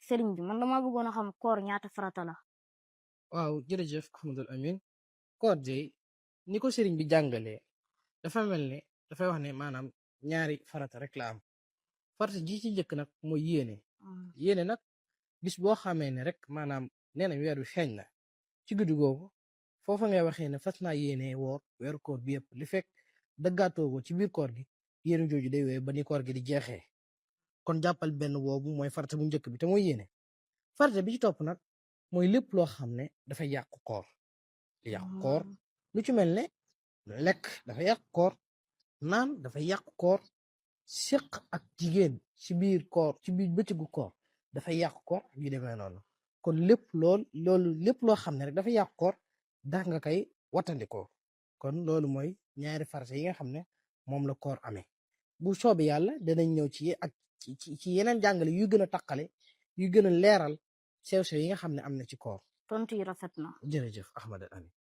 sëriñ bi man dama bëggoon a xam koor ñaata farata la. waaw jërëjëf Ahmadul Amin koor de ni ko sëriñ bi jàngalee dafa mel ne dafay wax ne maanaam ñaari farata rek la am farata ji ci njëkk nag mooy yéene nag bis boo xamee ne rek maanaam nee nañ weer wi feeñ na ci guddi googu foofa ngay waxee ne fas naa yéene woor weeru koor bi yëpp li fekk dëggaatoo ko ci biir koor gi yéene jooju day wéy ba ni koor gi di jeexee kon jàppal benn boobu mooy farata bu njëkk bi te mooy yéene farata bi ci topp nag mooy lépp loo xam ne dafay yàqu koor li yàqu koor lu ci mel ne lekk dafa yàqu koor naan dafa yàqu koor séq ak jigéen ci biir koor ci biir bëccëgu koor dafa yàqu koor yu demee noonu kon lépp loo xam ne rek dafa yàqu koor dax nga koy wattandikoo kon loolu mooy ñaari farata yi nga xam ne moom la koor amee bu soobee yàlla danañ ñëw ci yeneen jàngale yu gën a taqale yu gën a leeral sew-sew yi nga xam ne am na ci koor. tontu yi rafet na. jërëjëf Ahmad Amin